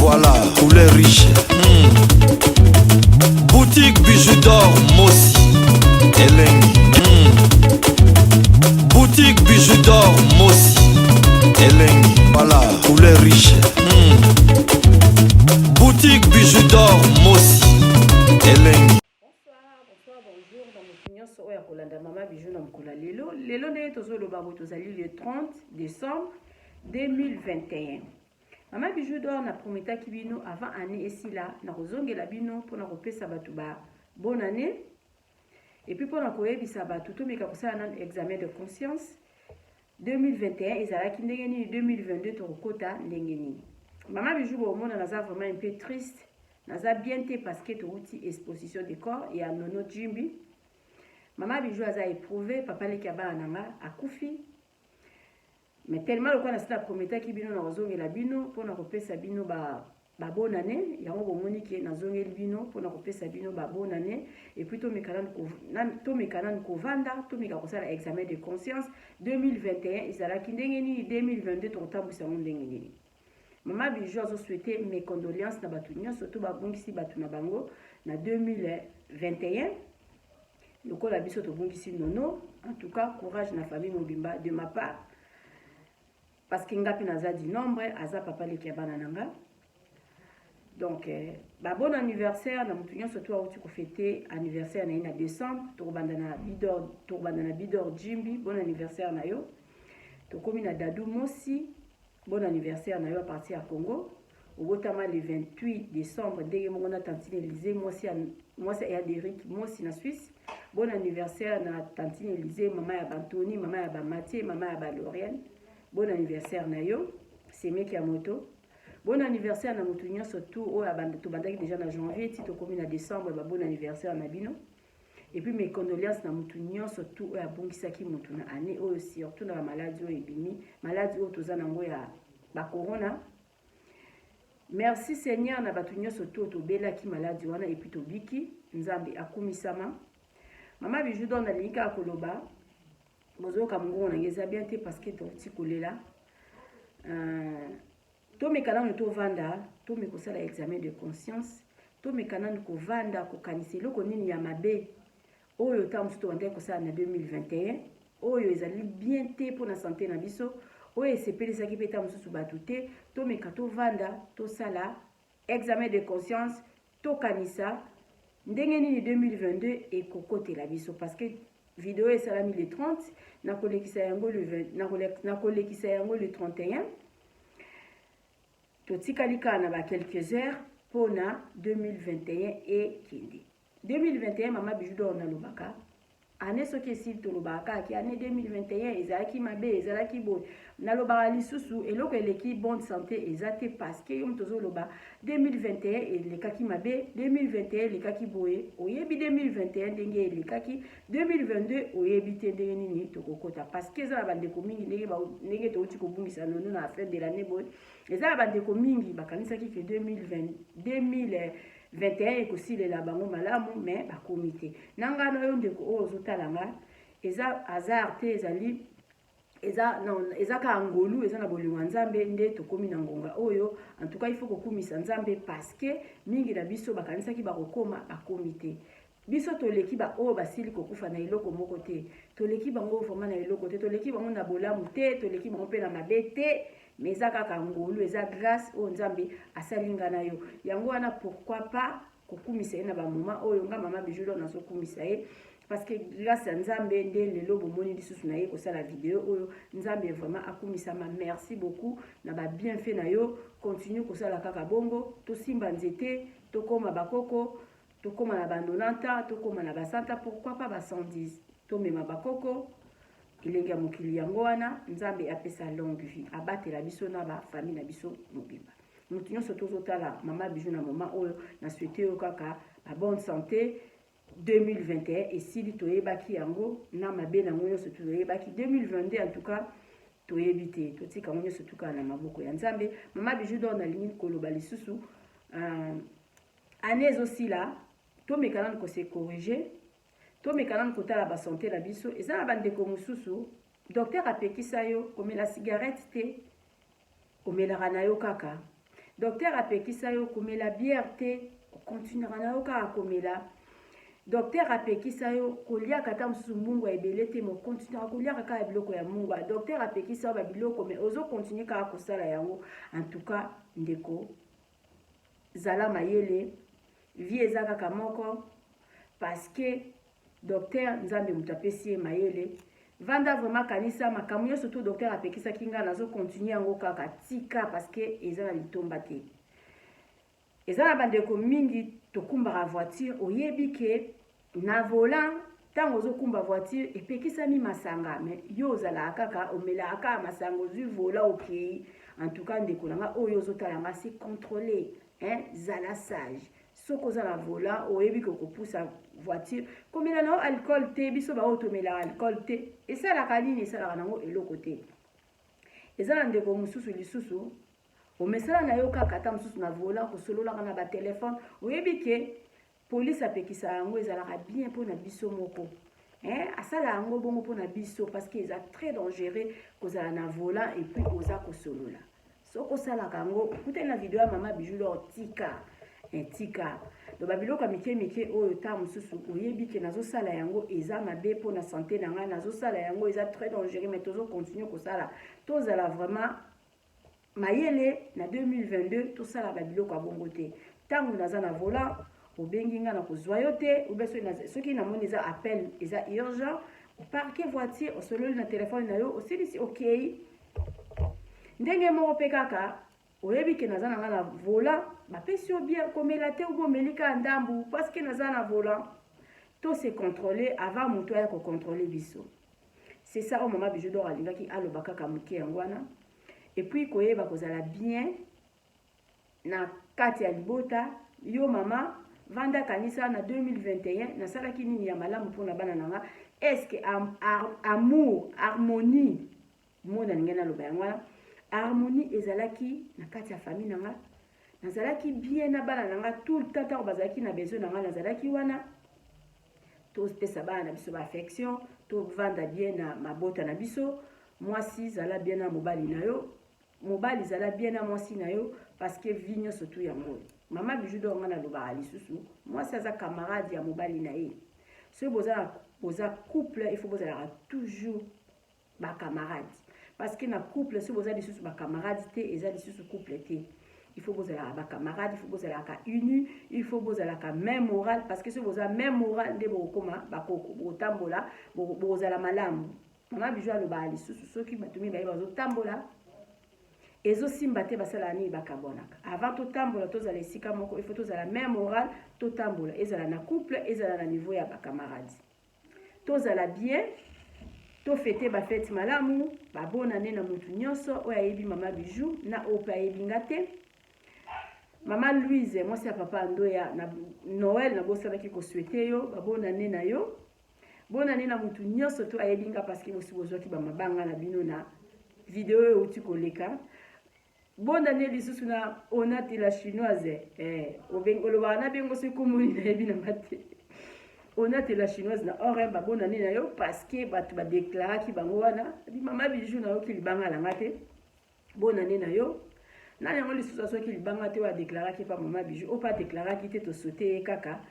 Voilà, couleur riche. Boutique Bijou d'or Mossi. Elengi. Boutique Bijou d'or Mossi. Elengi. Voilà, couleur riche. Boutique Bijou d'or Mossi. Elengi. Bonsoir, bonsoir, bonjour na moto nyonso oyo akolanda Mama Bijou na mokolo ya lelo. Lelo ndenge tozoloba boye, tozali le 30 décembre 2021. Mama Bijou d'or na prometaki bino avant année esila na kozongela bino mpona kopesa bato ba bonne année et puis mpona koyebisa bato tomeka kosala nano examen de conscience: 2021 ezalaki ndenge nini, 2022 tokokota ndenge nini. Mama Bijou, bomona naza vraiment un peu triste, naza bien te parce que touti exposition de corps ya Nono Jimbi. Mama Bijou aza éprouvé, papa leki ya bana na nga akufi. Mais tellement lokola nasi na prometaki bino na kozongela bino mpona kopesa bino ba bonne année, yango bomoni ke nazongeli bino mpona kopesa bino ba bonne année. Et puis tomeka nanu kovanda, tomeka kosala examen de conscience: 2021 ezalaki ndenge nini, 2022 tokotambwisa yango ndenge nini. Mama Bijou azosouhaite mes condoléances na bato nyonso to babungisi bato na bango na 2021 lokola biso tobungisi Nono. En tout cas, courage na famille mobimba de ma part, parce que nga mpe naza du nombre, aza papa leki ya bana na nga. Donc ba bon anniversaire na motu nyonso to auti kofete anniversaire na ye na décembre. Tokobanda na Bidor Jimbi, bon anniversaire na yo. Tokomi na Dadu Mosi, bon anniversaire na yo à partir ya Congo, obotama le 28 décembre ndenge moko na tantine Élysée, mwasi ya Derik Mosi na Suisse. Bon anniversaire na tantine Élysée, mama ya Bantoni, mama ya Bamatie, mama ya Baloriane, bon anniversaire na yo, semeki ya moto. Bon anniversaire na motu nyonso tu oyo tobandaki déjà na janvier ti tokomi na décembre, ba bon anniversaire na bino. Et puis mes condoléances na motu nyonso tu oyo abongisaki motu na année oyo, surtout na bamaladi oyo ebimi, maladi oyo toza nango ya bacorona. Merci Seigneur na bato nyonso tu oyo tobelaki maladi wana et puis tobiki, Nzambe akumisama. Mama Bijou donc nalingi kaka koloba, bozoyoka mongongo na ngai eza bien te parce que touti kolela. Tomeka nanu tovanda, tomeka kosala examen de conscience, tomeka nanu kovanda kokanisa eloko nini ya mabe oyo ntango mosusu tobandaki kosala na 2021 oyo ezali bien te mpona santé na biso, oyo esepelisaki mpe ntango mosusu bato te. Tomeka tovanda, tosala examen de conscience, tokanisa ndenge nini 2022 ekokotela biso, parce que video esalami le 30, nakolekisa yango le 31. Totikali kaka na ba quelques heures mpona 2021 ekende. 2021, Mama Bijou d'or nalobaka, année soki esili, tolobaka kaka ke année 2021 ezalaki mabe, ezalaki boye. Nalobaka lisusu, eloko eleki bonne santé eza te, parce que yo moto ozoloba 2021 elekaki mabe, 2021 elekaki boye, oyebi 2021 ndenge elekaki, 2022 oyebi te ndenge nini tokokota, parce que eza na bandeko mingi, ndenge touti kobungisa Nono na fin de l'année boye, eza na bandeko mingi bakanisaki ke 2020, 2021 ekosilela bango malamu, mais bakomi te. Na ngai na yo, ndeko oyo ozotala nga, eza hasard te, ezali eza non, eza kaka ngolu, eza na bolingo ya Nzambe nde tokómi na ngonga oyo. En tout cas, il faut kokumisa Nzambe, parce que mingi na biso bakanisaki bakokóma, bakomi te. Biso toleki baoyo basili kokufa na eloko moko te, toleki bango vraiment na eloko te, toleki bango na bolamu te, toleki bango mpe na mabe te, mais eza kaka ngolu, eza grâce oyo Nzambe asali nga na yo. Yango wana, pourquoi pas kokumisa ye na bamoma oyo? Nga Mama Bijou nazokumisa ye parce que grâce ya Nzambe nde lelo bomoni lisusu na ye kosala video oyo. Nzambe vraiment akumisama. Merci beaucoup na babienfait na yo, continue kosala kaka bongo. Tosimba nzete, tokóma bakoko, tokóma na ba 90 ans, tokóma na ba 100 ans, pourquoi pas ba 110. Tomema bakoko elenge ya mokili. Yango wana, Nzambe apesa longue vie, abatela biso na bafamille na biso mobimba. Moto nyonso tozotala Mama Bijou na moma oyo, na souhaite oyo kaka ba bonne santé. 2021 esili, toyebaki yango na mabe nango nyonso, toyebaki. 2022, en tout cas, toyebi te, totika yango nyonso tukala na maboko ya Nzambe. Mama Bijou d'or nalingi koloba lisusu, année ezosila, tomeka nanu kose corriger, tomeka nanu kotala basanté na biso. Eza na bandeko mosusu, docteur apekisa yo komela cigarette te, omelaka na yo kaka. Docteur apekisa yo komela bière te, okontinuaka na yo kaka komela. Docteur apekisa yo koliaka ata mosusu mungwa ebele te, mais okontinuaka koliaka kaka biloko ya mungwa. Docteur apekisa yo babiloko, mais ozokontinue kaka kosala yango. En tout cas, ndeko, zala mayele, vie eza kaka moko, parce que docteur Nzambe moto apesi ye mayele. Vanda vraiment, kanisa makambo nyonso to docteur apekisaki nga, nazokontinue yango kaka. Tika, parce que eza na litomba te. Eza na bandeko mingi tokumbaka voiture, oyebi ke na volant, ntango ozokumba voiture, epekisami masanga, mais yo ozalaka kaka, omelaka kaka masanga, ozwi volant, okei. En tout cas, ndeko na nga oyo ozotala nga, se contrôler, hein, zala sage. Soki oza na volant, oyebi ke kopusa voiture, komela na yo alcool te. Biso baoyo tomelaka alcool te, esalaka nini? Esalaka nango eloko te. Eza na ndeko mosusu lisusu, omesala na yo kaka ata mosusu na volant kosololaka na batelefone, oyebi ke polise apekisa yango. Ezalaka bien mpona biso moko, hein? Asala yango bongo mpona biso, parce que eza très dangereux kozala na volant et puis oza kosolola. Soki osalaka yango, okutani na video ya Mama Bijou Lor, tika, tika. Donc babiloko ya mike mike oyo, ntango mosusu oyebi ke nazosala yango, eza mabe mpona santé na ngai, nazosala yango, eza très dangereux, mais tozocontinue kosala. Tozala vraiment mayele na 2022, tosala babiloko ya bongo te. Ntango naza na volant, obengi nga, na kozwa yo te, ube soki namoni eza appel, eza urgent, oparke voiture, osololi na telefone na yo, osilisi, okei. Ndenge moko mpe kaka, oyebi ke naza na nga na volant, bapesi yo bien, komela te, obi omeli kaka ndambu, parce que naza na volant. To se contrôler avant moto aya kocontrôler biso. C'est ça oyo Mama Bijou Dor alingaki aloba kaka moke, yango wana. Et puis koyeba kozala bien na kati ya libota. Yo mama, vanda, kanisa na 2021 nasalaki nini ya malamu mpona bana na nga? Est-ce am, amour, harmonie, mo nalingi naloba yango wana, harmonie ezalaki na kati ya famille na nga? Nazalaki bien na bana na nga tout le temps? Ntango bazalaki na besoin na nga, nazalaki wana? Topesa bana na biso baaffection, tovanda bien na mabota na biso. Mwasi, zala bien na mobali na yo. Mobali, zala bien na mwasi na yo, parce que vie nyonso tu yango oyo. Mama Bijou Dor, nga nalobaka lisusu, mwasi aza camarade ya mobali na ye. Soki boza couple, il faut bozalaka toujours bacamarade, parce que na couple, soki boza lisusu bacamarade te, eza lisusu couple te. Il faut bozalaka bacamarade, il faut bozalaka uni, il faut bozalaka même moral, parce que soki boza même moral nde bokokoma bakoko, bokotambola, bokozala malamu. Mama Bijou alobaka lisusu, soki bato mibale bazotambola, ezosimba te, basalaka nini? Bakabwanaka. Avant totambola, tozala esika moko, il faut tozala même moral, totambola, ezala na couple, ezala na niveau ya bacamarade. Tozala bien, tofete bafete malamu, babonane na motu nyonso oyo ayebi Mama Bijou na oyo mpe ayebi nga te. Mama Louise, mwasi ya papa Ndoya, na Noel nabosanaki kosouhaiter yo babonane na yo. Bonane na motu nyonso to ayebi nga, parce que bosi bozwaki bamabanga na bino na video oyo euti koleka. Bonane lisusu na Onate la Chinoise, eh, olobaka na bengo soki komoni, nayebi nanga te. Onate la Chinoise na orem, babonane na yo, parce que bato badeklaraki bango wana, Mama Bijou nayoki libanga na nga te. Bonane na yo. Nani yango lisusu asoki libanga te, oyo adeklaraki epa Mama Bijou, oyo mpe adeklaraki te, tosote ye kaka.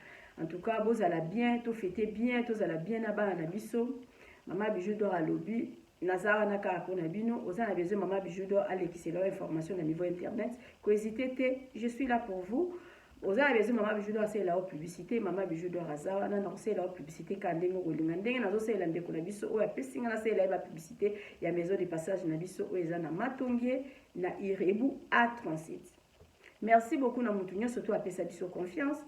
En tout cas, bozala bien, tofete bien, tozala bien na bana na biso. Mama Bijou Dor alobi naza wana kaka mpona bino. Oza na besoin Mama Bijou Dor alekisela yo information na niveau internet, kohésite te, je suis là pour vous. Oza na besoin Mama Bijou Dor asalela yo publicité, Mama Bijou Dor aza wana na kosalela yo publicité kaka ndenge okolinga, ndenge nazosalela ndeko na biso oyo apesi nga nasalela ye bapublicité ya maison de passage na biso oyo eza na Matonge, na Irebu A37. Merci beaucoup na motu nyonso to apesa biso confiance.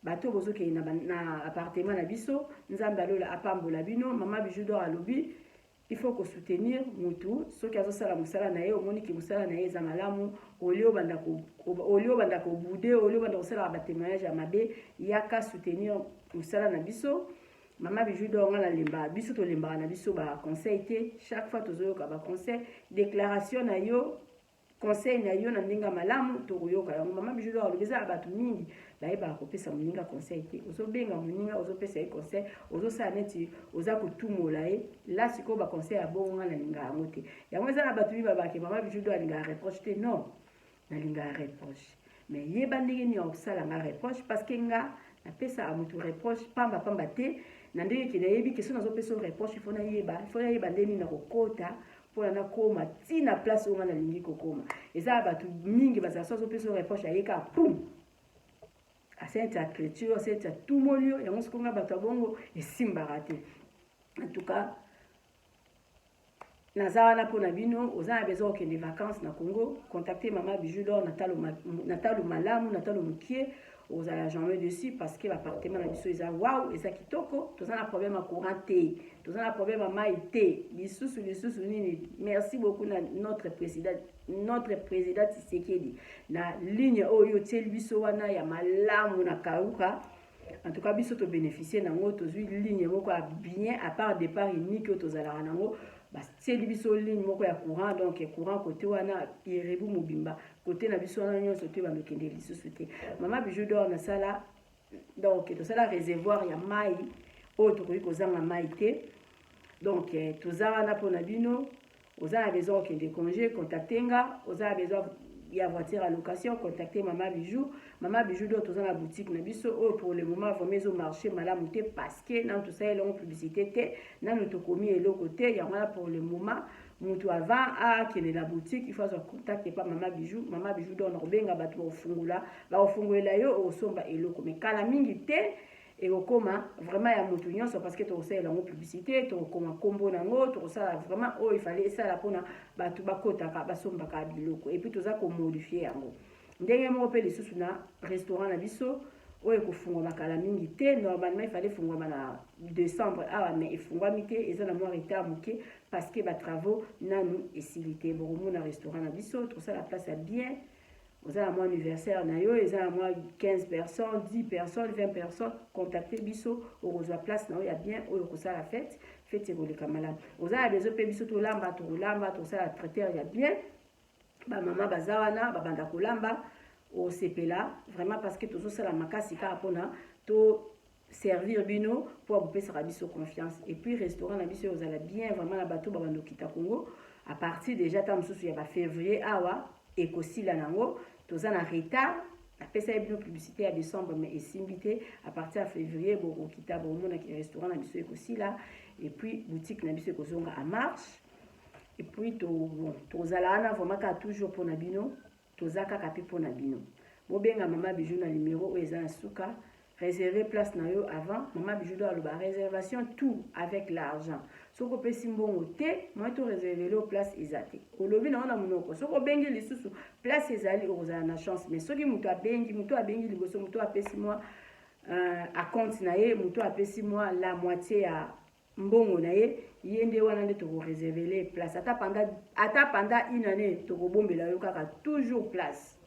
Bato bozokende na appartement na biso, Nzambe alola apambola bino. Mama Bijou Dor alobi il faut kosoutenir mutu soki azosala mosala na ye, omoniki mosala na ye eza malamu. Olie obanda kobouder, olie obanda kosalaka batémoignage ya mabe, yaka soutenir mosala na biso. Mama Bijou Dor, nga nalembaka, biso tolembaka na biso baconseil te. Chaque fois tozoyoka baconseil, déclaration na yo, conseil na yo na ndenge ya malamu, tokoyoka yango. Mama Bijou Dor alobi eza na bato mingi bayebaka kopesa moninga conseil te. Ozobenga moninga, ozopesa ye conseil, ozosala neti oza kotumola ye. La sikoyo baconseil ya bongo, nga nalinga yango te. Yango eza na bato mingi babake Mama Bijou Dor alingaka reproche te. Non. Nalingaka reproche, mais yeba ndenge nini akosala nga reproche, parce que nga napesaka motu reproche pamba pamba te. Na ndenge ke nayebi ke so nazopesa reproche, il faut nayeba, il faut nayeba ndenge nini nakokota mpona nakóma ntina place oyo nga nalingi kokóma. Eza ya bato mingi bazala so azopesa reproche, ayeka pum, asenti acriture, asenti atumoli yo yango. Sikoyo nga bato ya bongo esimbaka te. En tout cas, naza wana mpona bino. Oza na besoin okende vacances na Congo, contacte Mama Bijou d'Or na talo malamu, na talo mokie, ozala jamais dessus, parce que baappartement na biso eza wow, eza kitoko. Toza na problème ya courant te, toza na problème ya mai te. Lisusu, lisusu nini? Merci beaucoup na notre président, notre président Tshisekedi, na ligne oyo otieli biso wana ya malamu na Kauka. En tout cas, biso tobénéficie nango, tozwi ligne moko ya bien. À part départ unique oyo tozalaka nango, batieli biso ligne moko ya courant. Donc courant côté wana, Irebu mobimba, côté na biso wana nyonso te, bandokende lisusu te. Mama Bijou d'Or nasala, donc tosala réservoir ya mai oyo tokoki kozanga mai te. Donc toza wana mpona bino. Oza na besoin okende congé, contacte nga. Oza na besoin ya voiture à location, contacte Mama Bijou, Mama Bijou d'Or. Toza na boutique na biso oyo pour le moment vraiment ezomarche malamu te, parce que nanu tosali elongo publicité te, nanu tokomi eloko te. Yango wana, pour le moment, moto avant akende na boutique, il faut azwa contact epa Mama Bijou, Mama Bijou d'Or. Na kobenga bato, bakofungola, bakofungolela yo, okosomba eloko. Mais kala mingi te, ekokóma vraiment ya motu nyonso, parce que tokosalela yango publicité, tokokoma nkombo nango, tokosala vraiment oyo efale esala mpona bato bakotaka, basombaka biloko. Et puis toza komodifie yango ndenge moko mpe lisusu na restaurant na biso oyo ekofungwama kala mingi te. Normalement efale efungwama na décembre awa, mais efungwami te, eza na mwa retard moke, parce que batravaux nanu esili te. Bokomona restaurant na biso, tokosala place ya bien. Oza na mwa anniversaire na yo, eza na mwa 15 personnes, 10 personnes, 20 personnes, contacte biso, okozwa place na yo ya bien oyo okosala fête, fête ekoleka malamu. Oza na besoin mpe biso tolamba, tokolamba, tokosala traiteur ya bien. Bamama baza wana, babanda kolamba, osepela vraiment, parce que tozosala makasi kaka mpona to servir bino, mpo bopesaka biso confiance. Et puis restaurant na biso ozala bien vraiment na bato babanda okita Congo à partir déjà ta mosusu ya bafévrier awa, ekosila nango. Toza na retard, napesa ye bino publicité ya décembre, mais esimbi te. À partir ya février, bokokita, bokomonaki restaurant na biso ekosila, et puis boutique na biso ekozonga en marche. Et puis to, bon, tozala wana vraiment kaka toujours mpona bino, toza kaka mpe mpona bino. Bobenga Mama Bijou na numéro oyo eza na suka, réserver place na yo avant. Mama Bijou do aloba réservation tout avec l'argent. Soki opesi mbongo te, moi to réserver yo place eza te. Olobi nango na monoko, soki obengi lisusu, place ezali, okozala na chance. Mais soki moto abengi, moto abengi liboso, moto apesi mwa acompte na ye, moto apesi mwa la moitié ya mbongo na ye, ye nde wana nde tokoreservele place. Ata pendant une année, tokobombela yo kaka toujours place,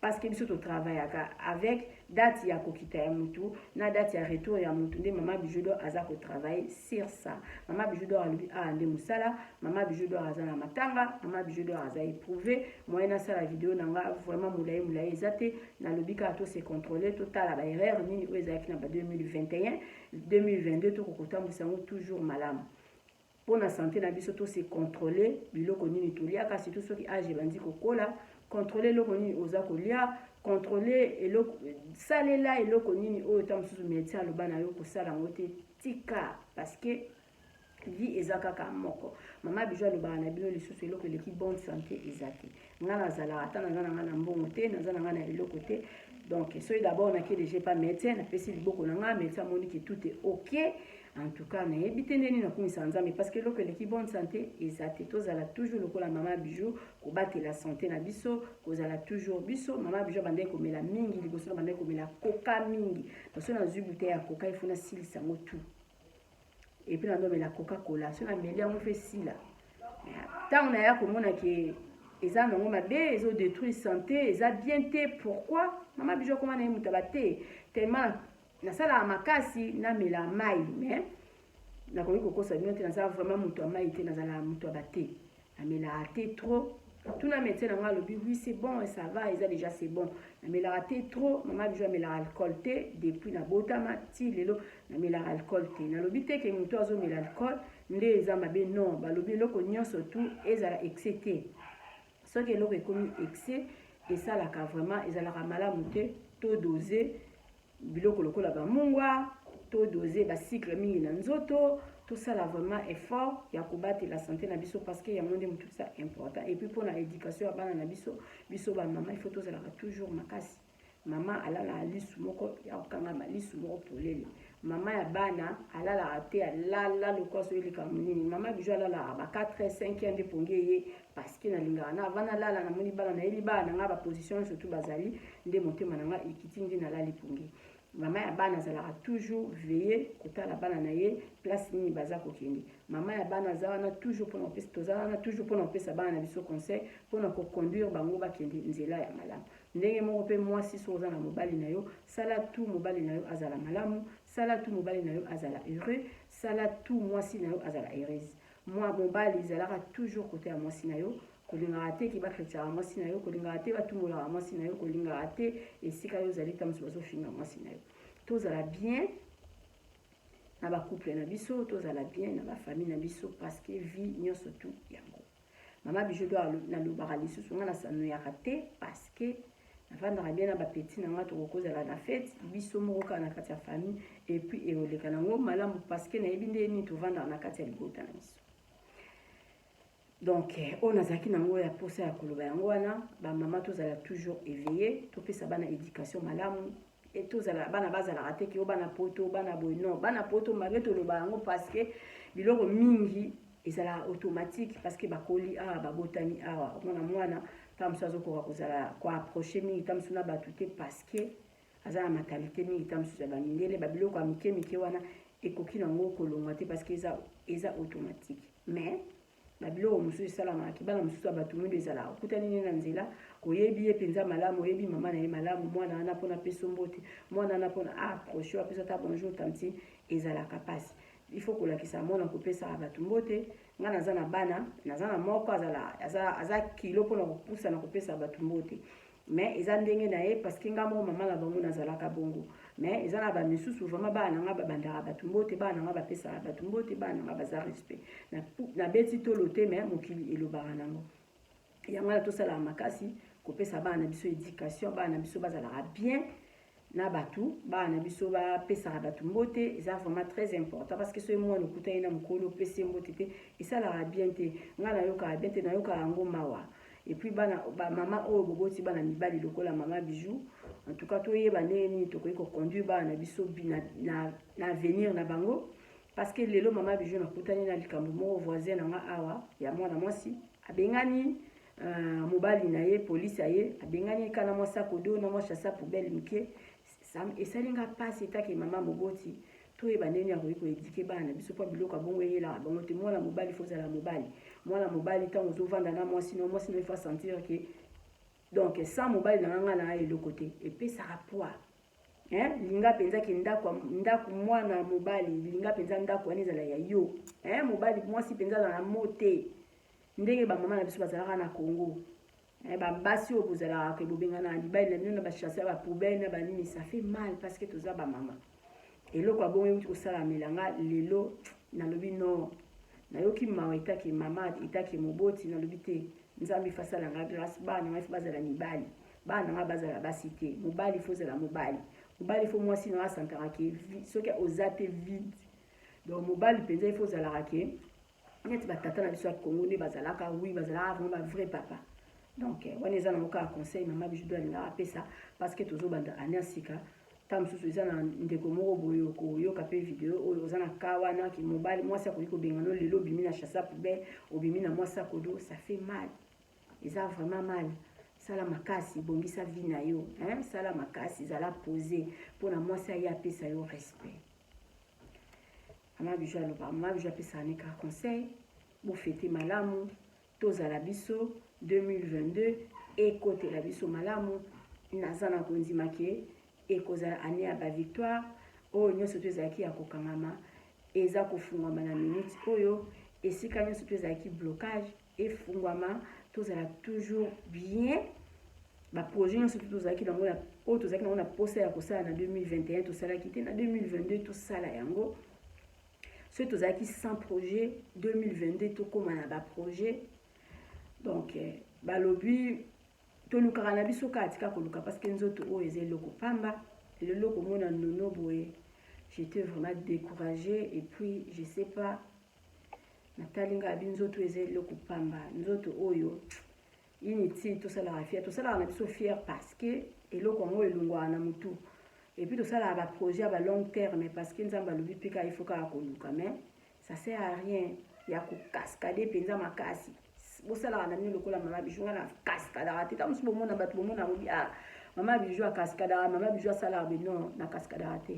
parce que biso totravaillaka avec date ya kokita ya mutu na date ya retour ya mutu. Nde Mama Bijou d'Or aza kotravaille sur ça. Mama Bijou d'Or alobi awa nde mosala. Mama Bijou d'Or aza na matanga, Mama Bijou d'Or aza éprouvé. Moyen nasala video na nga vraiment molai molai eza te. Nalobi kaka tose contrôle, totala baerreur nini oyo ezalaki na ba 2021, 2022, tokokotambwisa yango toujours malamu mpona santé na biso. Tose contrôle biloko nini toliaka, surtout soki age ebandi kokola. Contrôle eloko nini oza kolia, contrôle eloko, salela eloko nini oyo ta mosusu médecin aloba na yo kosala yango te, tika, parce que vie eza kaka moko. Mama Bijou alobaka na bino lisusu, eloko eleki bonne santé eza te. Nga nazalaka, ata naza na nga na mbongo te, naza na nga na eloko te, donc soki d'abord nake déjà pa médecin, napesi liboko na nga, médecin amoni ke tout est OK. En tout cas, nayebi te ndeni nakumisa Nzambe, parce que eloko eleki bonne santé eza te. Tozala toujours lokola Mama Bijou, kobatela santé na biso, kozala toujours biso. Mama Bijou abandaki komela mingi liboso, na bandaki komela Coca mingi. So nazwi bouteille ya Coca, il faut nasilisa yango tout. Et puis nandomela Coca Cola, so nameli yango mpe esila. Ntango naya komona ke eza nango mabe, ezodétruire santé, eza bien te. Pourquoi Mama Bijou akoma na ye moto aba te? Tellement nasalaka makasi namela mai, mais nakoki kokosa bino te, nazala vraiment moto ya mai te, nazalaka moto ya bate, namelaka te trop. Tuna médecin na nga, alobi oui, c'est bon, ça va, eza déjà c'est bon. Namelaka te trop. Mama Bijou amelaka alcool te. Depuis nabotama ti lelo, namelaka alcool te. Nalobi te ke moto azomela alcool nde eza mabe, non. Balobi eloko nyonso tu ezala excès te. Soki eloko ekomi excès, Esalaka vraiment, ezalaka malamu te. To dose biloko lokola bamungwa, to dose bacycle mingi na nzoto. Tosala vraiment effort ya kobatela santé na biso, parce que yango nde motu eza important. Et puis mpona éducation ya bana na biso, biso bamama, il faut tozalaka toujours makasi. Mama alalaka lisu moko ya kokangama, lisu moko polele. Mama ya bana alalaka te, alala lokola soki likambo nini. Mama Bijou alalaka ba 4 heures, 5 heures nde pongi eye, parce que nalingaka na avant nalala, namoni bana, nayeli bana na nga baposition nyonso tu bazali, nde motema na nga ekiti, nde nalali pongi. Mama ya bana azalaka toujours veille kotala bana na ye, place nini baza kokende. Mama ya bana aza wana toujours mpona kopesa, toza wana toujours mpona kopesa bana na biso conseil, mpona koconduire bango bakende nzela ya malamu. Ndenge moko mpe mwasi, soki oza na mobali na yo, sala tout mobali na yo azala malamu, sala tout mobali na yo azala heureux, sala tout mwasi na yo azala heureuse. Mwa mobali, ezalaka toujours côté ya mwasi na yo. Kolingaka te ki bacritiquaka mwasi na yo, kolingaka te batumbolaka mwasi na yo, kolingaka te esika yo ozali ta mosu bazofinga mwasi na yo. Tozala bien na bacouple na biso, tozala bien na bafamille na biso, parce que vie nyonso tu yango. Mama Bijou do nalobaka lisusu, nga nasanoyaka te, parce que navandaka bien na bapetits na nga. Tokokozala na fête biso moko kaka na kati ya famille, et puis eoleka nango malamu, parce que nayebi nde nini tovandaka na kati ya libota na biso. Donc oyo nazalaki nango ya posa ya koloba yango wana. Bamama, tozala toujours éveillé, topesa bana éducation malamu. E tozala bana bazalaka te ke o bana poto, bana boye. Non, bana poto, malgré toloba yango, parce que biloko mingi ezalaka automatique, parce que bakoli awa, babotami awa. Omona mwana ntango mosusu azokoka kozala koapprocher mingi ntango mosusu na bato te, parce que aza na mentalité mingi ntango mosusu ya bamindele. Babiloko ya mike mike wana ekoki nango kolongwa te, parce que eza automatique. Mais babiloko mosusu esalamaka, bana mosusu ya bato mwindo, ezalaka okutani nde na nzela, koyebi ye mpenza malamu, oyebi mama na ye malamu, mwana wana mpona apesa mbote, mwana wana mpona approche, apesa ata bonjour tanti, ezalaka mpasi. Il faut kolakisa mwana kopesaka bato mbote. Nga naza na bana, naza na moko azala aza kilo mpona kopusa na kopesa bato mbote, mais eza ndenge na ye, parce que nga moko mama na bango nazalaka bongo. Mais eza na bamisusu vraiment, bana na nga babandaka bato mbote, bana na nga bapesaka bato mbote, bana na nga baza respect. Nabeti tolo te, mais mokili elobaka nango yango wana. Tosalaka makasi kopesa bana na biso éducation, bana na biso bazalaka bien na bato, bana na biso bapesaka bato mbote. Eza vraiment très important, parce que soki mwana okutani na mokolo, opesi ye mbote te, esalaka bien te. Ngai nayokaka bien te, nayokaka yango mawa. Et puis bana bamama oyo boboti bana mibali lokola mama Bijou, en tout cas toyeba ndenge nini tokoki koconduire bana na biso na avenir na bango. Parce que lelo mama Bijou nakutani na likambo moko, voisin na nga awa ya mwana mwasi abengani mobali na ye, polisi aye, abengani ka na mwa sac à dos na mwa sac à poubelle moke. Esali nga mpasi. Etake mama moboti, toyeba ndenge akoki koéduquer bana na biso mpo biloko ya bongo eyelaka bango te. Mwana mobali, faut ozala mobali. Mwana mobali, ntango ozovanda na mwasi no, mwasi no il faut sentir ke donc sans mobali na nga, nga na eloko te. Epesaka poids, hein? Linga mpenza ke ndako, ndako, mwana mobali, linga mpenza ndako wana ezala ya yo, hein? Mobali, mwasi mpenza azala na mo te, ndenge bamama na biso bazalaka na Congo. Basi oyo bozalaka ke bobengana na mibali na bino na bachasse ya bapoubelle na banini, ça fait mal, parce que toza bamama. Eloko ya bongo euti kosalamela nga lelo. Nalobi non, nayoki mawa. Etake mama, etake moboti, nalobi te, Nzambe il faut asala nga grâce. Bana nga il faut bazala mibali, bana nga bazala basi te. Mobali, faut ozala mobali. Mobali, faut mwasi na asantaka ke soki oza te, vide. Donc mobali mpenza, il faut ozalaka ke neti batata na biso ya Congo nde bazalaka. Oui, bazalaka vraiment bavrai papa. Donc wana eza nango kaka conseil mama Bijou do alingaka apesa, parce que tozobanda année ya sika. Ta mosusu eza na ndeko moko boye okoyoka mpe video oyo, oza na ka wana ki mobali, mwasi akoki kobengana lelo, obimi na sac à poubelle, obimi na mwasi akodo, ça fait mal, eza vraiment mal. Sala makasi, bongisa vie na yo, hein? Sala makasi, ezala posé mpona mwasi aye apesa yo respect. Mama Bijou alobaka, mama Bijou apesaka ne kaka conseil. Bofete malamu, tozala biso 2022 ekotela biso malamu. Naza na kondima ke ekozala année ya bavictoire. Oyo nyonso to ezalaki ya kokangama eza kofungwama na minute oyo. Esika nyonso to ezalaki blocage efungwama. Tozala toujours bien. Baprojet nyonso to tozalaki nango, oyo tozalaki nango na posa ya kosala na 2021, tosalaki te, na 2022 tosala yango. Soki tozalaki sans projet 2022, tokóma na baprojet. Donc balobi Tolukaka na biso kaka, tika koluka, parce que nzoto oyo eza eloko pamba. Lelo komona Nono boye, j'étais vraiment découragée et puis je sais pas, natali ngai abi nzoto eza eloko pamba, nzoto oyo inutile. Tosalaka fier, tosalaka na biso fier parce que eloko yango elongwaka na motu. Et puis tosalaka baprojet ya balong terme, parce que Nzambe alobi mpe kaka il faut kaka koluka, mais ça sert à rien ya kokaskade mpenza makasi. Bosalaka na bino lokola Mama Bijou. Nga na kaskadaka te. Ta mosusu bomona bato, bomona bobi: "Ah, Mama Bijou akaskadaka, Mama Bijou asalaka be." Non, nakaskadaka te.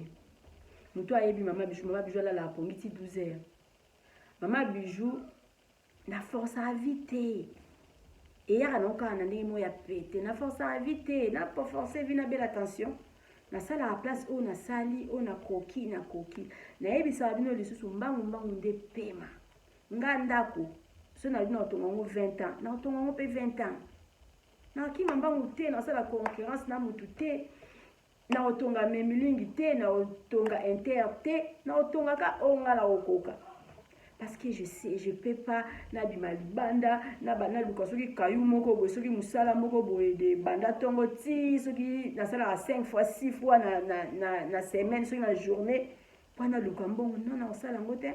Moto ayebi Mama Bijou, Mama Bijou alalaka pongi ti 12 heures. Mama Bijou na forçaka vie te, eyaka nango kaka na ndenge moko ya pete. Na forçaka vie te, na force vie nabela attention. Nasalaka place oyo nasali, oyo nakoki, nakoki. Nayebisaka bino lisusu, mbangu mbangu nde pema. Nga ndako so nalobi na kotonga yango 20 ans, na kotonga yango mpe 20 ans. Nakima mbangu te, nasala concurrence na mutu te, na kotonga memilingi te, na kotonga inter te, na kotongaka oyo nga na kokoka, parce que je sais, je peux pas nabima libanda, naluka soki kayu moko boye, soki mosala moko boye de banda ntongo ti soki nasalaka 5 fois, 6 fois na semaine, soki na journée, mpo naluka mbongo. Non, na kosala yango te,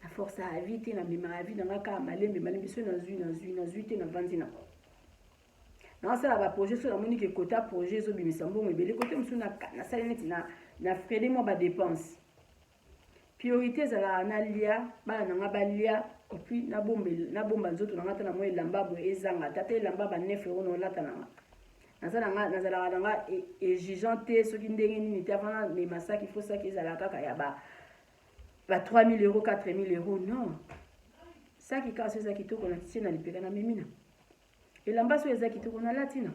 na force ya vie te. Namemaka vie na nga kaka malembe malembe. Soki nazwi, nazwi, nazwi te, navandi na naosala baprojet. So namoni ke kota projet ezobimisa mbongo ebele, kote mosusu nasali neti na freiner mwa badépense. Priorité ezalaka nalia, bana na nga balia, et puis nabomba nzoto na nga. Ata na mwa elamba boye ezanga te, ata elamba ba 9 euro na olata na nga. Nazalaka na nga exigeant te, soki ndenge nini te. Avant namema saki, fo saki ezalaka kaka ya ba 3000 euro, 4000 euro, non. Saki kaka so eza kitoko, natie na lipeka, namemi na elamba. So eza kitoko, nalati na.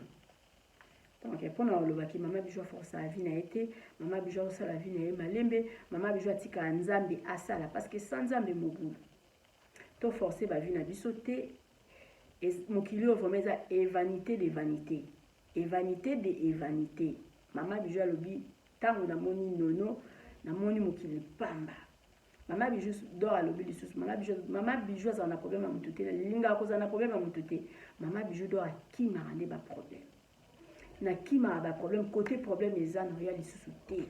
Donc mpona olobaki, Mama Bijou aforçaka vie na ye te. Mama Bijou azosala vie na ye malembe. Mama Bijou atikaka Nzambe asala, parce que sans Nzambe, mobulu. Toforce bavie na biso te. Mokili oyo vraiment eza vanité de vanité, vanité de vanité. Mama Bijou alobi, ntango namoni Nono, namoni mokili pamba. Mama Bijou d'Or alobi lisusu, Mama Bijou azala na problème ya motu te, nalingaka kozala na problème ya motu te. Mama Bijou d'Or akimaka nde baproblème, nakimaka baproblème. Kote problème eza, na oya lisusu te.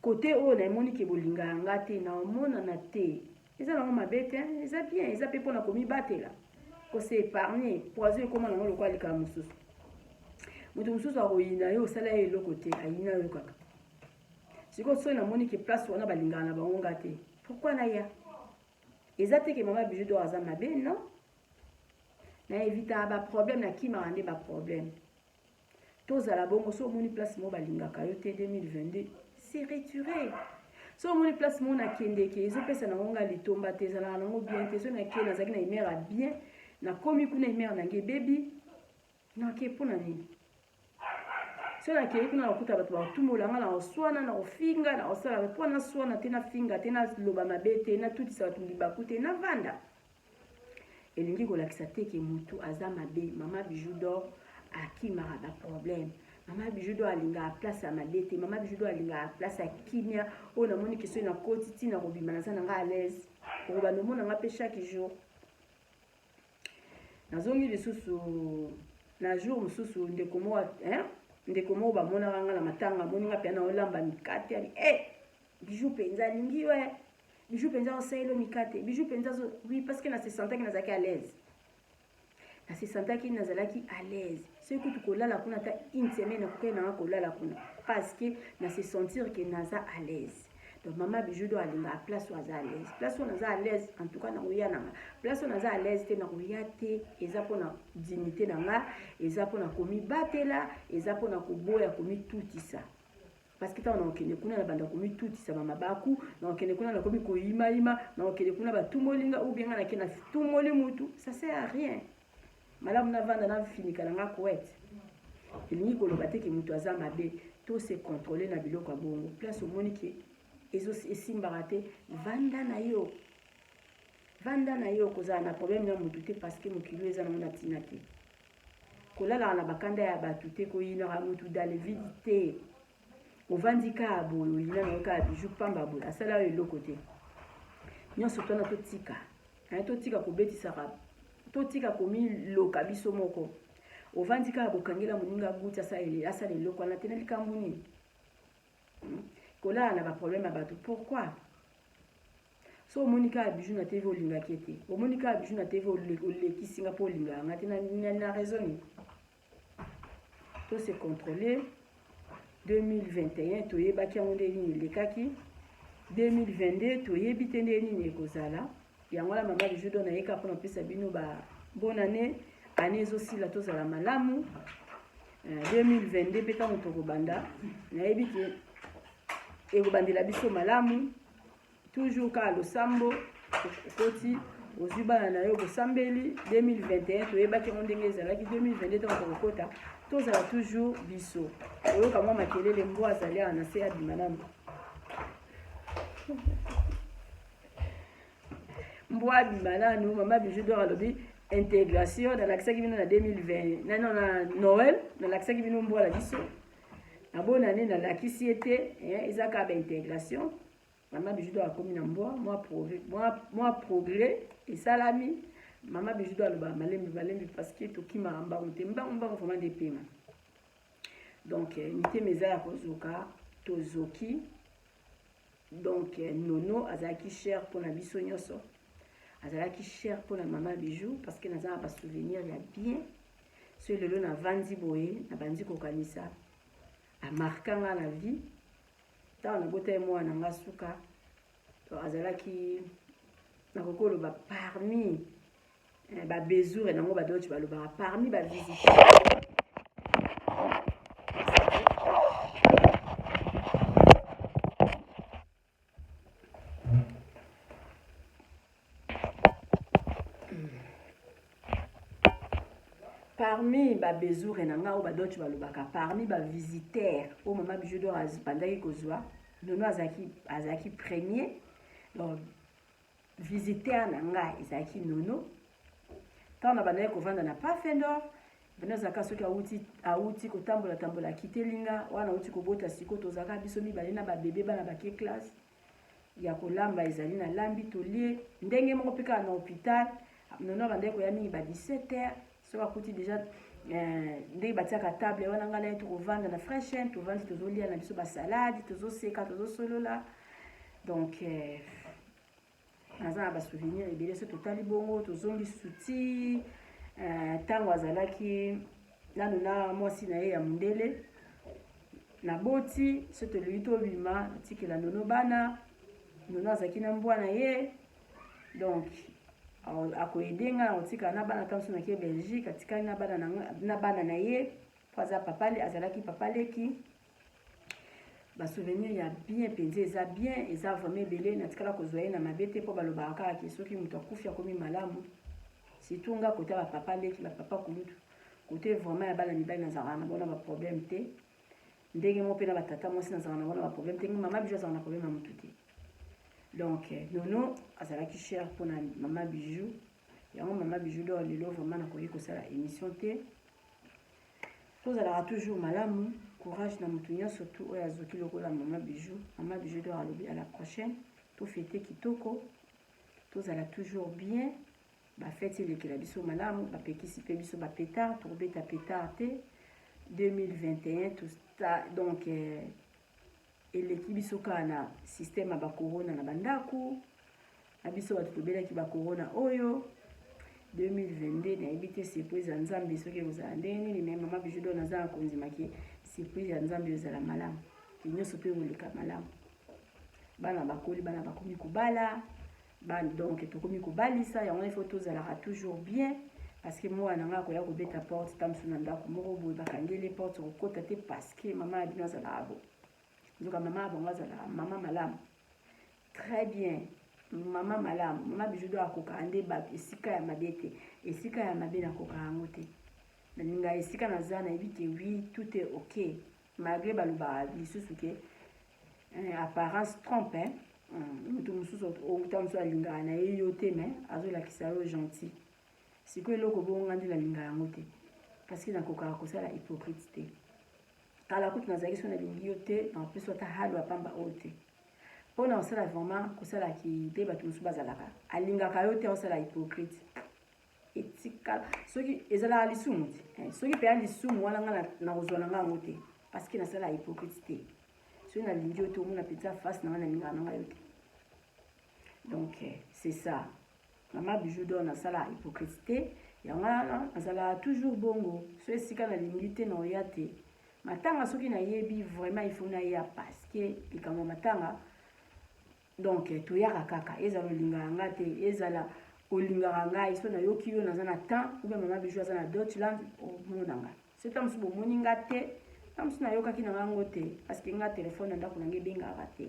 Kote oyo namoni ke bolingaka nga te, naomonana te. Eza nango mabe te, eza bien, eza mpe mpona komibatela, kose épargne. Poison ekóma nango lokola likambo mosusu. Moto mosusu akoyina yo, osala ye eloko te, ayina yo kaka. Sikoyo soki namoni ke place wana balingaka na bango nga te, pourquoi naya? Eza te ke Mama Bijou d'Or aza mabe, non. Na évitaka baproblème, nakimaka nde baproblème. Tozala bongo. So omoni place moko balingaka yo te, 2022, se retire. So omoni place moko nakendeke, ezopesa nango nga litomba te, ezalaka nango bien te. So nake, nazalaki na humeur ya bien, nakomi kuna, humeur nange ebebi, nake mpona nini? So nakei kuna, nakuta bato batumbola nga, na koswana, na kofinga, na kosala. Mpo naswana te, nafinga te, naloba mabe te, natutisa bato libaku te, navanda. Elingi kolakisa te ke motu aza mabe. Mama Bijou d'Or akimaka baproblème. Mama Bijou d'Or alingaka place ya mabe te. Mama Bijou d'Or alingaka place ya kimia. Oyo namoni ke soki nakoti, ntina kobima, naza na nga à l'aise. Okobanda omona nga mpe chaque jour. Nazongi lisusu na jour mosusu, ndeko moko, ndeko moko bamonaka nga na matanga, amoni nga mpenza na olamba mikate, abi: "E Bijou mpenza alingi we, Bijou mpenza osaleli mikate, Bijou mpenza." Oui, parce que na se sentaki nazalaki à l'aise, na se sentaki nazalaki à l'aise. Soki kutu kolala kuna ata une semaine, nakoki nanga kolala kuna, parce que na se sentir ke naza à l'aise. Donc Mama Bijou d'Or alingaka place oyo aza à l'aise. Place oyo naza à l'aise, en tout cas nakoya nanga. Place oyo naza à l'aise te, nakoya te. Eza mpona dignité na nga, eza mpona komibatela, eza mpona koboya komitutisa, parce que ntango nakokende kuna, na banda komitutisa bamabaku, nakokende kuna, nakomi koyimayima, nakokende kuna, batumoli nga, ou bien nga nake natumoli mutu, ça sert à rien. Malamu navanda, nafinika na nga couette. Elingi koloba te ke moto aza mabe. To se contrôle na biloko ya bongo. Place omoni ke esimbaka te, vanda na yo, vanda na yo. Kozala na problème na motu te, parce que mokili eza nango na ntina te. Kolalaka na bakanda ya bato te, koyinaka motu dans le vide te. Ovandi kaka boye, oyina nango kaka Bijou pamba boye, asala yo eloko te. Nyonso twana totika, totika kobetisaka. Totika komiloka biso moko. Ovandi kaka bokangela moninga guti asala eloko wana te na likambo nini? Hmm? Kolala na baproblème ya bato pourquoi? So omoni kaka bijou na TV olingaki te. Omoni kaka bijou na TV olekisi nga mpo olingaka nga te na raison nini? To se contrôler. 2021 toyebaki yango nde nini elekaki. 2022 toyebi te nde nini ekozala. Yango wana mama Bijou don nayeka mpona kopesa bino ba bonne année. Année ezosila tozala malamu. 2022 mpe ntango tokobanda nayebi ke ekobandela biso malamu. Toujours kaka losambo okoti ozwi bana na yo bosambeli. 2021 toyebaki yango ndenge ezalaki. 2022 ntango tokokota tozala toujours biso. Oyoka mwa makelele mbwa azali awa na se abima nanu. Mbwa abima nanu. Mama Bijou d'or alobi intégration nalakisaki bino na 2020 nano na Noël nalakisaki bino mbwa na biso na bonne année nalakisi ye te, eza kaka ba intégration. Mama Bijou d'or akomi na mbwa, mwa progrès esalami. Mama Bijou d'or alobaka malembe malembe parce que tokimaka mbangu te, mbangu mbangu vraiment nde pema. Donc mitema eza ya kozoka, tozoki. Donc Nono azalaki cher mpona biso nyonso, azalaki cher mpona mama Bijou parce que naza na ba souvenir ya bien. So lelo navandi boye nabandi kokanisa amarka nga na vie. Ntango nabota ye mwana nga suka, azalaki nakoki koloba parmi ba besure nango ba Deutsche balobaka parmi ba visiteurs. Parmi ba besure na nga oyo ba Deutsche balobaka parmi ba visiteurs oyo mama Bijou d'or abandaki kozwa, Nono azalaki premier. Donc visiteur na nga ezalaki Nono. Ntango nabandaki kovanda na Pfaffendorf, banda azalaka soki awuti kotambola tambola akiteli nga wana awuti kobota. Sikoyo tozalaka biso mibale na babebe bana bake classe ya kolamba ezali na lambi tolie ndenge moko mpe kaka na hôpital. Nono abandaki koya mingi ba 17 heures soki akuti déjà ndenge batiaka table wana, ngai na ye tokovanda na fraîche, tovandi tozolia na biso basalade, tozoseka, tozosolola. Donc naza na basouvenir ebele. So totali bongo tozongi suti ntango azalaki nanu na mwasi na ye ya mondele, naboti so tolingi tobima, natikela Nono bana. Nono azalaki na mbwa na ye, donc akoyede nga na kotikala na bana. Ntango so nake Belgique, atikali na bana na ye po aza papa, azalaki papa leki. Basouvenir ya bien mpenza eza bien, eza vraiment ebele. Natikala kozwa ye na mabe te, mpo balobaka kaka ke soki moto akufi akomi malamu. Surtout nga kote bapapa leki, bapapa kulutu, kote vraiment ya bana mibali nazalaka na bona baproblème te. Ndenge moko mpe na batata mwasi nazalaka na bona baproblème te. Mama Bijou azalaka na problème ya motu te. Donc Nono azalaki cher mpona mama Bijou. Yango mama Bijou d'or lelo vraiment nakoki kosala émission te. Tozalaka toujours malamu. Courage na motu nyonso tu oyo azoki lokola mama Bijou. Mama Bijou d'or alobi à la prochaine. Tofete kitoko, tozala toujours bien. Bafete elekela biso malamu. Bapekisi mpe biso bapetard, tokobeta petard te 2021 tosta. Donc eleki biso kaka na système ya bacorona na bandako na biso. Bato tobelaki bacorona oyo 2022, nayebi te surprise ya Nzambe soki ekozala ndenge nini. Mais mama Bijou d'or naza na kondimaki surprise ya Nzambe ezala malamu, ke nyonso mpe ekoleka malamu. Bana bakoli, bana bakomi kobala, donc tokomi kobalisa. Yango il faut tozalaka toujours bien parce que mwana na ngai akoya kobeta porte ta mosusu na ndako moko boye, bakangeli porte, kokota te parce que mama ya bino azalaka bo. Nzoka mama ya bango azalaka mama malamu, très bien, mama malamu. Mama Bijou d'or akokaka nde bato esika ya mabe te. Esika ya mabe nakokaka yango te. Nalinga esika naza, nayebi ke oui, tout est ok, malgré balobaka lisusu ke apparence trompe, hein? Moto mosusu outa mosusu alingaka na ye yo te, mais azolakisa yo gentil. Sikoyo eloko bongo nga nde nalinga yango te parce que nakokaka kosala hypocrite te. Kala kutu nazalaki so nalingi yo te, napesi ata halo ya pamba oyo te mpona kosala vraiment kosalaki te. Bato mosusu bazalaka alingaka yo te, osala hypocrite. Etika. natikala soki ezalaka lisumu te eh, soki mpenza lisumu wana ngai nakozwa na ngai yango te parce que nasala hypocrite te. Soki nalingi yo te, omona mpenza face na ngai, nalingaka na ngai yo te. Donc eh, c'est ça, Mama Bijou d'Or, nasala hypocrite te. Yango wana nazalaka toujours bongo. So esika nalingi te, na oya te. Matanga, soki nayebi vraiment il faut naya, parce que likambo ya matanga, donc toyaka kaka. Ezala olingaka nga te, ezala olingaka ngai, so nayoki yo naza na temps ou bien Mama Bijou aza na Deutschland, omona nga. So ta mosusu bomoni nga te, ta mosusu nayokaki na ngango te, parce que nga telefone na ndako na ngai ebengaka te.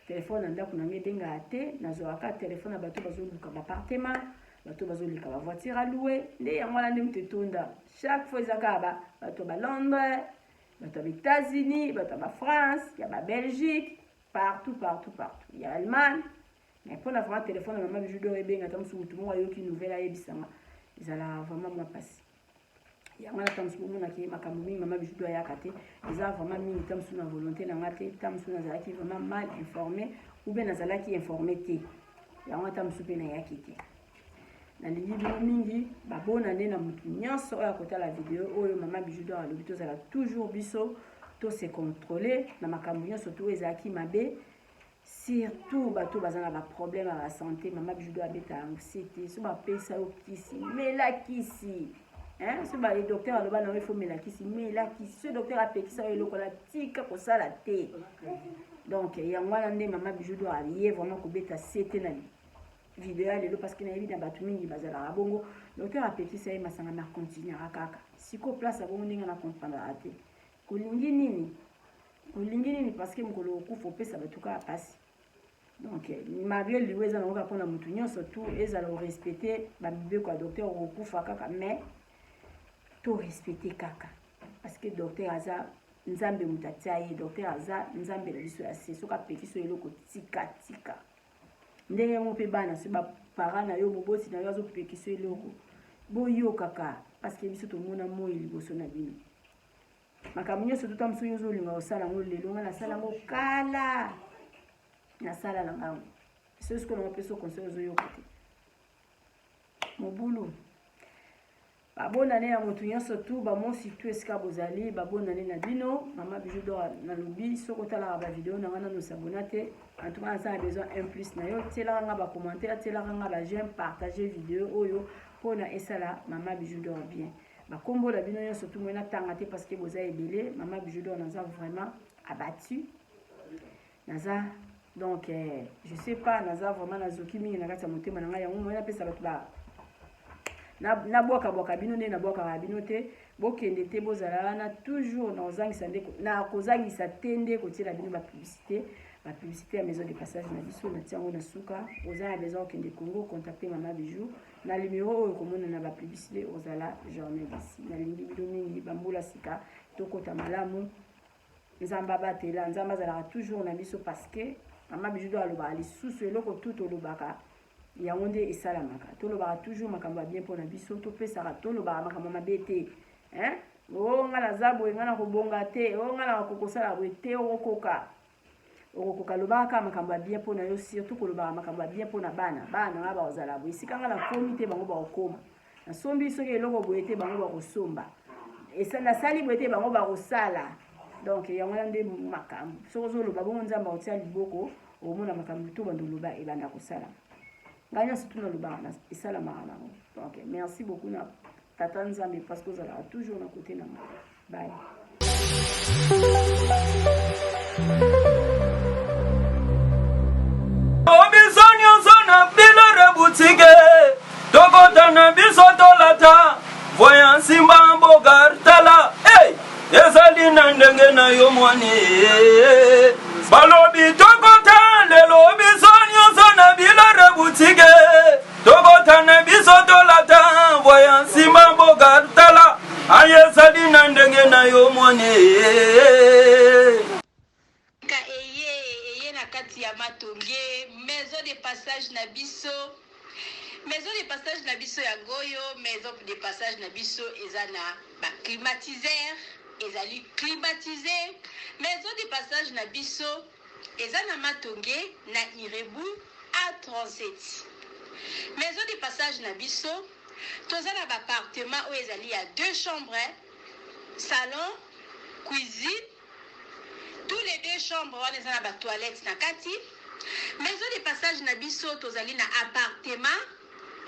Telefone na ndako na ngai ebengaka te. Nazwaka telefone na bato bazoluka baappartement, bato bazoleka bavoiture à louer. Nde yango wana nde moto etonda chaque fois, eza kaka bato ya baLondres, bato ya baÉtats-Unis, bato ya baFrance, ya baBelgique, partout, partout, partout, ya Allemagne. Mais mpona vraiment telefone na Mama Bijou d'Or ebenga, ta mosusu motu moko ayoki nouvelle, ayebisanga, ezalaka vraiment mwa mpasi. Yango wana ta mosusu bomonaki makambo mingi Mama Bijou d'Or ayaka te. Eza vraiment mingi ta mosusu na volonté na nga te, ta mosusu nazalaki vraiment mal informé ou bien nazalaki informé te. Yango ata mosusu mpe nayaki te. Nalingi bino mingi, babona nde na motu nyonso oyo akotala video oyo. Mama Bijou d'Or alobi tozala toujours biso, tose contrôler na makambo nyonso to ezalaki mabe, surtout bato baza na baproblème ya basanté. Mama Bijou d'Or abeta yango se te. So bapesa yo kisi, mela kisi. So docteur aloba na yo ifo mela kisi, mela kisi. So docteur apekisa yo eloko na, tika kosala te. Donc yango wana nde Mama Bijou d'Or aye vraiment kobeta se te na video ya lelo, parce que nayebi na bato mingi bazalaka bongo. Docteur apekisa ye masanga, mais acontinuera kaka. Sikoyo place ya bongo, ndenge na comprendreka te, olingi nini? Olingi nini? Parce que mokolo okufa, opesa bato kaka mpasi. Donc malgré liwa eza nango kaka mpona motu nyonso tu, ezala orespecte bamibeko ya docteur, okokufa kaka, mais to respecte kaka, parce que docteur aza Nzambe moto atia ye. Docteur aza Nzambe na biso ya se. Soki apekisi yo eloko, tika, tika. Ndenge yango mpe bana, so baparent na yo, moboti na yo azopekisa eloko, boyokaka, parce que biso tomona moi liboso na bino. Makambo nyonso tota mosusu yo ozolinga kosala yango lelo, ngai nasala yango kala, nasala na ngango. So sikoyo nango mpe so conseil ozoyoka te, mobulu. Babonane ya motu nyonso tu, bamosi tu esika bozali, babonane na bino. Mama Bijou d'Or nalobi, soki otalaka bavideo na nga nano osabona te, en tout cas naza na besoin un plus na yo. Tielaka nga bacommentaire, tielaka nga baj'aime, partage video oyo mpona esala Mama Bijou d'Or bien. Bakombo na bino nyonso tu moi natanga te, parce que boza ebele. Mama Bijou d'Or naza vraiment abattu, naza donc je sais pas, naza vraiment nazoki mingi na kati ya motema na ngai. Yango moi napesa bato ba nabwakabwaka bino nde nabwakaka bino te. Bokende te, bozala wana toujours. Nakozangisa nde, nakozangisa te nde kotiela bino bapublicité, bapublicité ya maison de passage na biso. Natia yango na suka. Oza na besoin okende Congo, contacte Mama Bijou na numero oyo komona na bapublicité. Ozala journée d'ici. Nalingi bino mingi. Bambula sika, tokota malamu. Nzambe abatela, Nzambe azalaka toujours na biso, parce que Mama Bijou d'Or alobaka lisusu, eloko tu tolobaka, yango nde esalamaka. Tolobaka toujours makambo ya bien mpona biso, topesaka, tolobaka makambo mabe te, hein? O nga naza boye, nga na kobonga te, o nga na kokosala boye te. Okokoka, okokoka. Lobaka kaka makambo ya bien mpona yo, surtout kolobaka makambo ya bien mpona bana. Bana nga bakozala boye, esika nga nakomi te, bango bakokoma. Nasombi soki eloko boye te, bango bakosomba. Nasali boye te, bango bakosala. Donc yango wana nde makambo. Soki ozoloba bongo, Nzambe akotia liboko, omona makambo to bando oloba ebanda kosala. Ngai nyonso tuna olobaka, esalamaka nango. Donc merci beaucoup na tata Nzambe, parce que ozalaka toujours na côté na ngai. Bye. Biso nyonso na bilore boutique, tokota na biso, tolata voya nsimba mboka. Tala, hey! Ezali na ndenge na yo mwani. Balobi tokota lelo biso nyonso na bilore boutique, tokota na biso, tolata voya nsima mboka. Tala, aye, ezali na ndenge na yo mwani. Ka eye eye na kati ya Matonge, maison de passage na biso. Maison de passage na biso yango oyo. Maison de passage na biso eza na baclimatiseur, ezali climatisé. Maison de passage na biso eza na Matonge, na Irebu A37. Maison de passage na biso. Toza na ba appartement oyo ezali ya deux chambres, salon, cuisine, tous les deux chambres wana eza na ba toilettes na kati. Maison de passage na biso tozali na appartement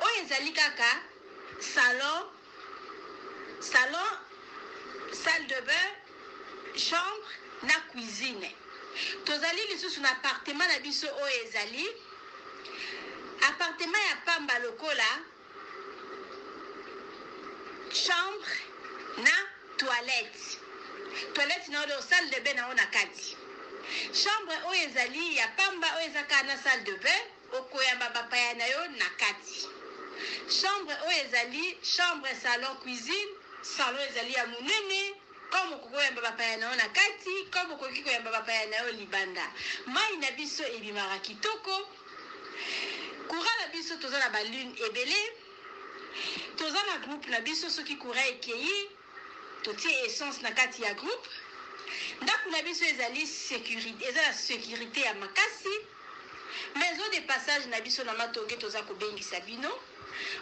oyo ezali kaka salon, salon, salle de bain, chambre na cuisine. Tozali lisusu na appartement na biso oyo ezali appartement ya pamba lokola chambre na toilette. Toilette na yo salle de bain na yo na kati. Chambre oyo ezali ya pamba oyo eza kaka na salle de bain, okoyamba bapaya na yo na kati. Chambre oyo ezali chambre salon cuisine, salon ezali ya monene comme okoki koyamba bapaya na yo na kati, comme okoki koyamba bapaya na yo libanda. Mayi na biso ebimaka kitoko. Courant na biso toza na ba lune ebele. Toza na groupe na biso soki courant ekeyi totie essence na kati ya groupe. Ndaku na biso ezali securite, eza na securite ya makasi. Maison de passage na biso na Matonge toza kobengisa bino.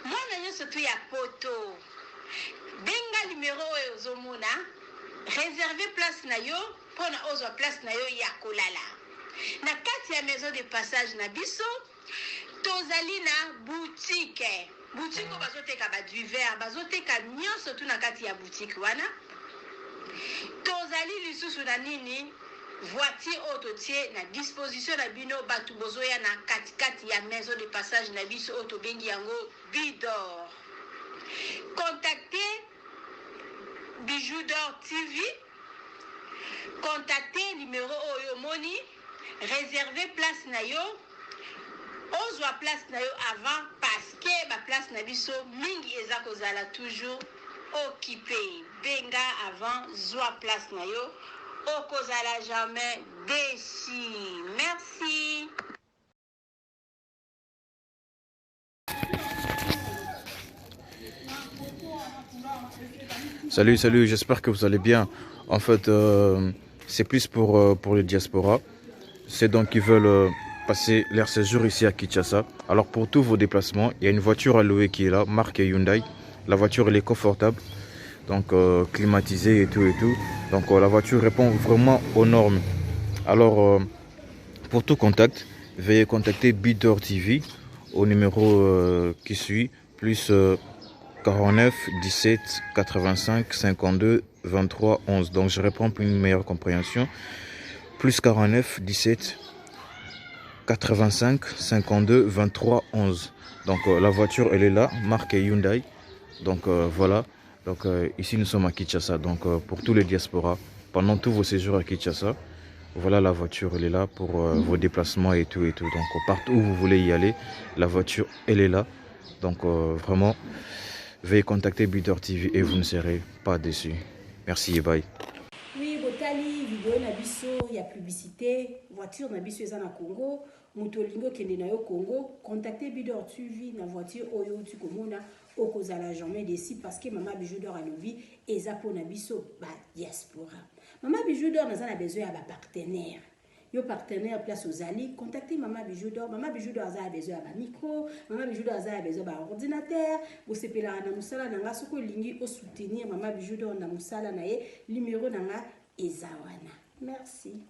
Mwana nyonso tu ya poto benga numero oyo ozomona, reserve place na yo pona ozwa place na yo ya kolala. Na kati ya maison de passage na biso tozali na boutique. Boutique oyo bazoteka ba divers, bazoteka nyonso tu na kati ya boutique wana. Tozali lisusu na nini? Voiture oyo totie na disposition na bino batu bozoya na kati kati ya maison de passage na biso oyo tobengi yango Bidor. Contactez Bijoux d'or TV. Contactez numero oyo omoni, reserver place na yo, ozwa place na yo avant parce que ba place na biso mingi eza kozala toujours occupe. Benga avant zwa place na yo, okozala jamais deçu. Merci. Salut, salut, j'espère que vous allez bien. En fait, c'est plus pour les diasporas. C'est donc qui veulent passer leur séjour ici à Kinshasa. Alors pour tous vos déplacements, il y a une voiture à louer qui est là, marque Hyundai. La voiture, elle est confortable, donc climatisée et tout et tout. Donc la voiture répond vraiment aux normes. Alors pour tout contact, veuillez contacter Bidor TV au numéro qui suit, plus 49 17 85 52 23 11. Donc je reprends pour une meilleure compréhension. Plus 49 17 85 52 23 11. Donc la voiture elle est là, marque Hyundai. Donc voilà. Donc ici nous sommes à Kinshasa. Donc pour tous les diasporas, pendant tous vos séjours à Kinshasa, voilà la voiture elle est là pour vos déplacements et tout et tout. Donc partout où vous voulez y aller, la voiture elle est là. Donc vraiment, veuillez contacter Bidor TV et vous ne serez pas déçus. Merci et bye. Oui, botali vidéo na biso ya publicité, voiture na biso eza na Congo, moto olingi okende na yo Congo, contactez Bidor TV na voiture oyo outi komona, okozala jamais déçu parce que Mama Bijou d'Or alobi eza po na biso ba diaspora. Mama Bijou d'Or naza na besoin ya ba partenaire. Yo partenaire place ozali, contactez Mama Bijou d'Or. Mama Bijou d'Or aza na besoin ya ba micro, Mama Bijou d'Or aza na besoin ya ba ordinateur. Bosepelaka na mosala na nga, soki olingi o soutenir Mama Bijou d'Or na mosala na ye, numéro na nga eza wana. Merci.